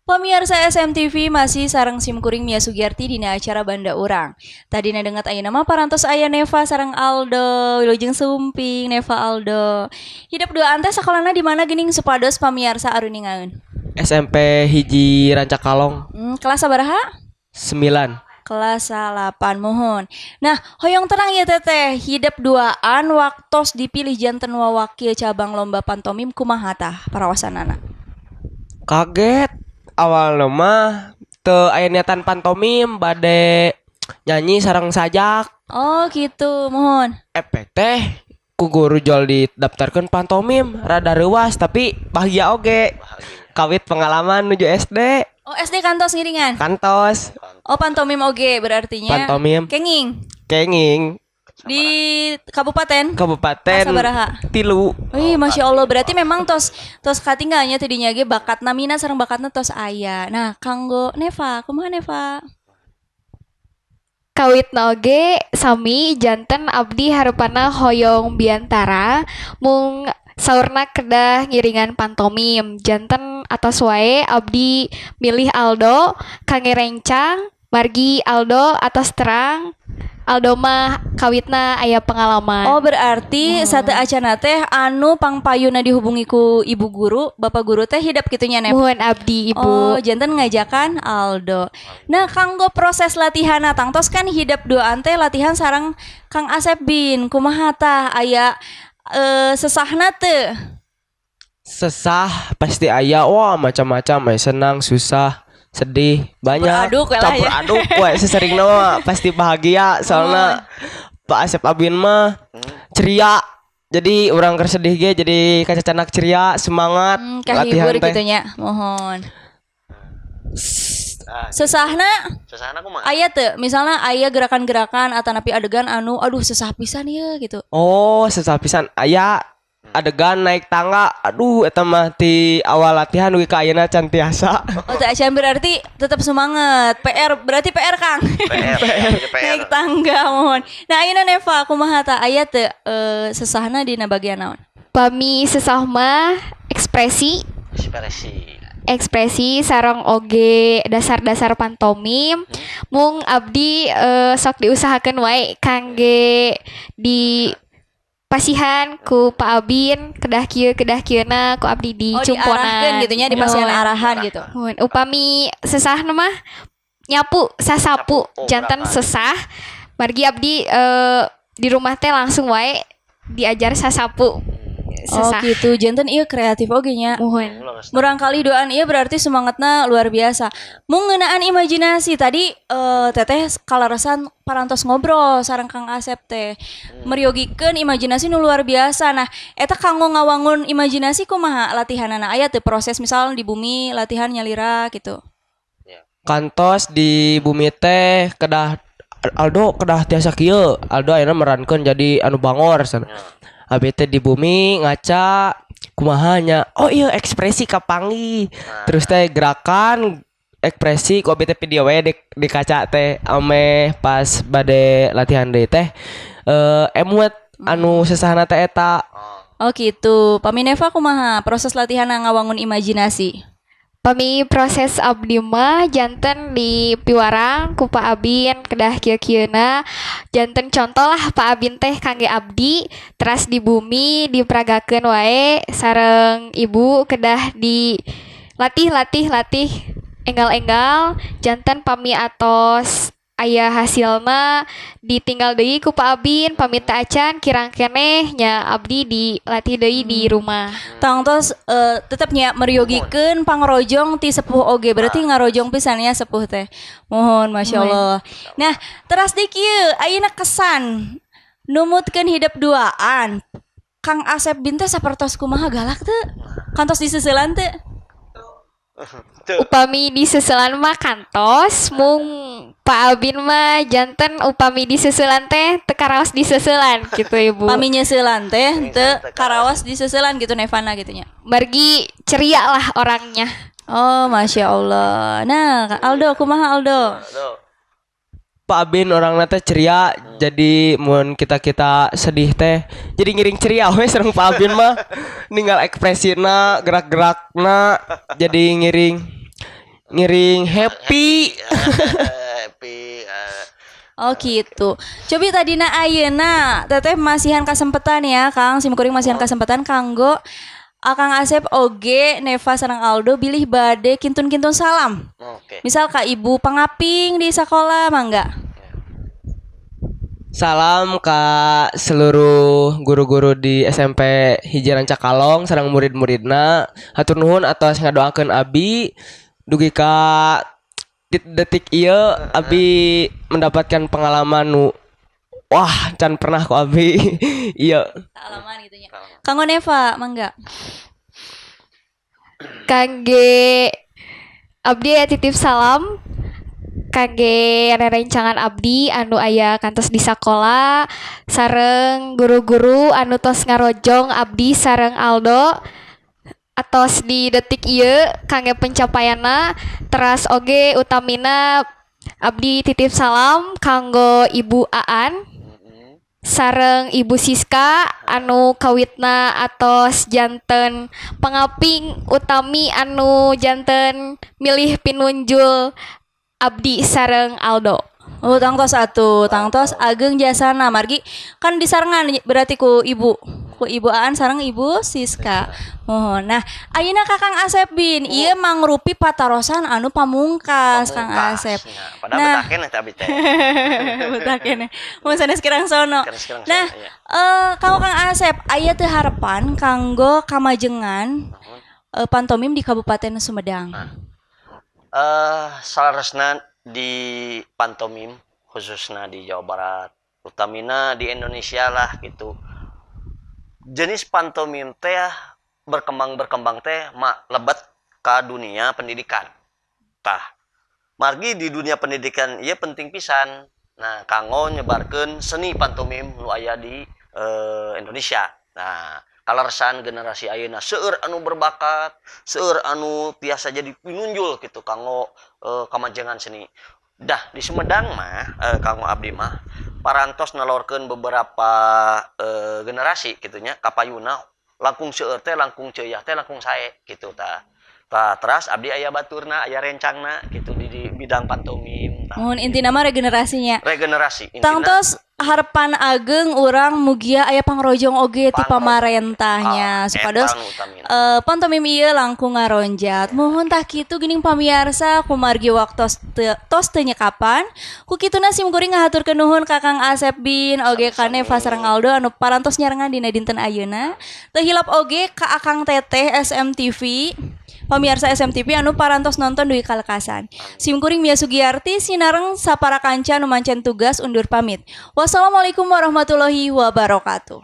Pemirsa SMTV, masih sareng simkuring Mia Sugiarti dina acara Banda Urang. Tadi denget, ayeuna mah parantos aya Neva sareng Aldo, wilujeng sumping, Neva, Aldo. Hidep duaan teh sakolana di mana geuning, supados pamiarsa aruningaeun? SMP 1 Rancakalong. Kelas sabaraha? 9. Kelas 8, muhun. Nah, hoyong terang ya, Teteh, hidep duaan waktos dipilih janten wawakil cabang lomba pantomim, kumaha tah parawasanana? Kaget awal mah, teu aya niatan pantomim, bade nyanyi sareng sajak. Oh gitu, muhun. Efek teh ku guru jual didaftarkeun pantomim, rada reuwas tapi bahagia oge. Kawit pengalaman nuju SD. Oh, SD kantos ngiringan? Kantos. Oh, pantomim oge berartinya. Pantomim. Kenging. Kenging. Di kabupaten? Kabupaten. Sabaraha? 3. Wih, masya Allah. Berarti memang tos tos katinggalnya tidinya ge bakatna, minat sareng bakatna tos aya. Nah, kanggo Neva, kumaha, Neva? Kawitna oge sami, janten abdi harepana hoyong biantara, mung saurna kedah ngiringan pantomim, janten atos wae abdi milih Aldo kangge rencang, margi Aldo atos terang, Aldo mah kawitna aya pengalaman. Oh, berarti sateuacanna teh anu pangpayuna dihubungi ku ibu guru, bapak guru teh hidep kitu nya, Nep? Muhun, abdi, Ibu. Oh, janten ngajakan Aldo. Nah, kanggo proses latihan tangtos kan hidep duaan teh latihan sareng Kang Asep Bin. Kumaha tah, aya sesahna teu? Sesah pasti aya, wah, macam-macam aya, senang, susah, sedih, banyak. Campur aduk we lah Campur ya. Aduk we. Sesering mah pasti bahagia, soalnya Pak Asep Abin mah ceria, jadi urang keur sedih ge jadi kacacanak ceria, semangat Kahibur latihan teh. Gitu nya. Muhun. Ah, Sesahna sesahna kumaha? aya teu? Misalnya aya gerakan-gerakan atau napi adegan anu aduh, sesah pisan ya gitu. Oh, sesah pisan aya, adegan naik tangga, aduh, eta mah ti awal latihan dugi ka ayeuna can tiasa. Oh, teu acan, berarti tetap semangat. PR berarti, PR, Kang. PR, PR, PR. Naik tangga, muhun. Nah, ayeuna Neva kumaha tah, aya teu sesahna dina bagian naon? Pami sesah mah ekspresi. Ekspresi. Ekspresi sareng oge dasar-dasar pantomim, mung abdi sok diusahakeun wae kangge di pasihan ku Pak Abin, kedah kieu, kedah kieuna, ku abdi di Oh, cumponan. Diarahkeun gitu nya, di pasihan Muhun. Arahan gitu. Muhun. Upami sesah mah nyapu sasapu. Nyapu, oh, janten berapa? Sesah margi abdi di rumah teh langsung wae diajar sasapu. Oh Sesah. gitu, janten iya kreatif oge nya. Muhun. Murangkalih duaan iya berarti semangatnya luar biasa. Mung ngeunaan imajinasi tadi, Teteh kaleresan parantos ngobrol sareng Kang Asep teh. Meryogikeun imajinasi nu luar biasa. Nah, eta kanggo ngawangun imajinasi kumaha latihanana, aya teu proses misal di bumi latihan nyalira gitu? Kantos di bumi teh kedah Aldo kedah tiasa kieu, Aldo ayeuna merankeun jadi anu bangor sana. Abi teh di bumi ngaca, kumaha nya, oh iya, ekspresi kapanggih, terus teh gerakan ekspresi ku abi teh video we di kaca teh, ameh pas bade latihan deui teh emut anu sesahna teh eta. Oh gitu. Pami Neva kumaha proses latihan ngawangun imajinasi? Pami proses abdi mah janten di piwarang ku Pak Abin kedah kieu-kieuna, janten contoh lah Pak Abin teh kangge abdi, teras di bumi diperagakeun wae sareng ibu, kedah di latih, latih, latih enggal-enggal, janten pami atos aya hasilna ditinggal deui ku Pak Abin, pami teu acan kirang keneh nya abdi dilatih deui di rumah. Tangtos tetep nya meryogikeun pangrojong ti sepuh oge, berarti ngarojong pisan nya sepuh teh. Muhun, masya Allah. Nah, teras di kieu ayeuna kesan numutkeun hidep duaan. Kang Asep Bin teh sapertos kumaha, galak teu? Kantos diseuselan teu? Upami diseuselan mah kantos, mung Pak Abin mah janten upami diseuselan teh teu karaos diseuselan gitu, Ibu. Pami nyeuselan teh teu karaos diseuselan gitu, Nevana gitu nya. Margi ceria lah orangnya. Oh, Masya Allah. Nah, Aldo, kumaha Aldo? Aldo. Pak Abin orang teh ceria, jadi mun kita-kita sedih teh jadi ngiring ceria we sareng Pak Abin mah, ninggal ekspresina, gerak-gerakna jadi ngiring ngiring happy. Happy. Oh gitu. Cobi tadina ayeuna teteh masihan kesempatan ya Kang, simkuring masihan kesempatan kanggo Akang Asep oge Neva sareng Aldo bilih bade kintun-kintun salam. Oke. Misal ka ibu pangaping di sekolah mangga. Salam ka seluruh guru-guru di SMP Hiji Rancakalong sareng murid-muridna. Hatur nuhun atas ngadoakeun abi dugi ka detik ieu abi mendapatkan pengalaman nu wah can pernah ku abi. Iya. Salaman gitu nya. Kanggo Neva mangga. Kangge abdi ya titip salam kangge rerencangan abdi anu aya kantos di sakola sareng guru-guru anu tos ngarojong abdi sareng Aldo atos di detik ieu kangge pencapaianna. Teras oge utamina abdi titip salam kanggo Ibu Aan sareng Ibu Siska anu kawitna atos janten pangaping utami anu janten milih pinunjul abdi sareng Aldo. Oh, tangtos atuh, tangtos ageng jasana margi kan disarengan berarti ku Ibu Aan sareng Ibu Siska. Mohon. Nah, ayeuna ka Kang Asep bin, ieu mangrupi patarosan anu pamungkas, Kang Pamungkas, Asep. nya. Padahal Nah. betah keneh teh abi teh. Betah keneh. Mun sanes kirang sono. Sanes kirang sono, Nah, iya. kanggo Kang Asep, aya teu harapan kanggo kamajengan pantomim di Kabupaten Sumedang? Saleresna di pantomim khususnya di Jawa Barat, utamina di Indonesia lah gitu. Jenis pantomim teh berkembang-berkembang teh lebet ke dunia pendidikan. Tah, margi di dunia pendidikan ieu penting pisan. Nah, kanggo nyebarkeun seni pantomim nu aya di Indonesia. Nah, kaleresan generasi ayeuna seueur anu berbakat, seueur anu tiasa jadi pinunjul gitu kanggo kamajengan seni. Dah di Sumedang mah kanggo abdi mah parantos nalorkeun beberapa generasi gitu nya, kapayuna langkung seueur teh, langkung ceuyah teh, langkung sae gitu tah. Tah, teras abdi aya baturna, aya rencangna gitu di bidang pantomim tah. Mohon intina mah regenerasinya. Regenerasi intina. Tangtos harapan ageng urang mugia aya pangrojong oge ti Pangrojong. pamarentahnya Ah, supados eta nu utamina. Pantomim ieu langkung ngaronjat. Mohon tah kitu geuning pamiarsa, kumargi waktos tos teu nyekapan. Ku kituna sim kuring ngahaturkeun nuhun ka Kang Asep bin oge ka Neva sareng Aldo anu parantos nyarengan dina dinten ayeuna. Teu hilap oge ka Akang Teteh SMTV, pamiarsa SMTV anu parantos nonton dugi kalekasan. Sim kuring Mia Sugiarti sinareng sapara kanca nu mancen tugas undur pamit. Wassalamualaikum warahmatullahi wabarakatuh.